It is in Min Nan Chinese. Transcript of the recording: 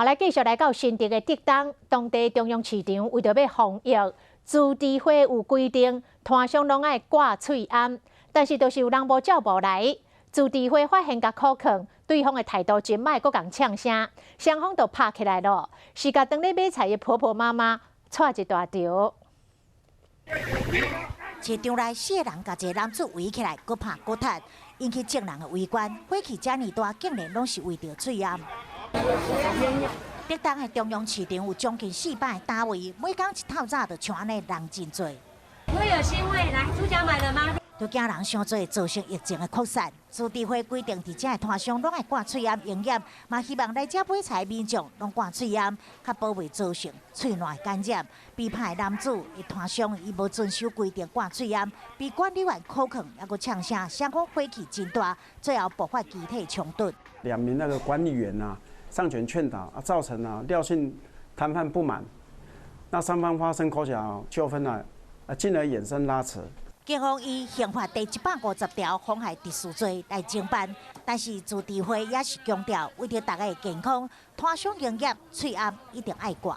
好，來繼續來到新竹的竹東，當地中央市場為著欲防疫，自治會有規定，攤商攏愛掛喙罨，但是就是有人無照無來，自治會發現共苦勸，對方的態度真歹，閣共嗆聲，雙方就拍起來囉，是共當咧買菜的婆婆媽媽掣一大條。市場內四個人共一个男子圍起來，閣拍閣踢，引起眾人的圍觀。火氣遮爾大，竟然攏是為著喙罨。竹東的中央市場有將近400个攤位，每工一透早就像按呢人真濟。會有腥味，來，豬腳買了嗎？都驚人傷濟，造成疫情的擴散。自治會規定，佇遮的攤商攏愛掛喙罨營業，嘛希望來遮買菜民眾攏掛喙罨，較保袂造成喙瀾感染。被拍的男子，伊攤商伊無遵守規定掛喙罨，被管理員苦勸，猶閣嗆聲，雙方火氣真大，最後爆發肢體衝突。兩名那個管理員啊，上前勸導啊，造成啊廖姓攤販不滿，那三方發生口角糾紛啊，啊進而衍生拉扯。警方以刑法第150條妨害秩序罪來偵辦，但是自治會也是強調，為著大家的健康，攤商營業喙罨一定愛掛。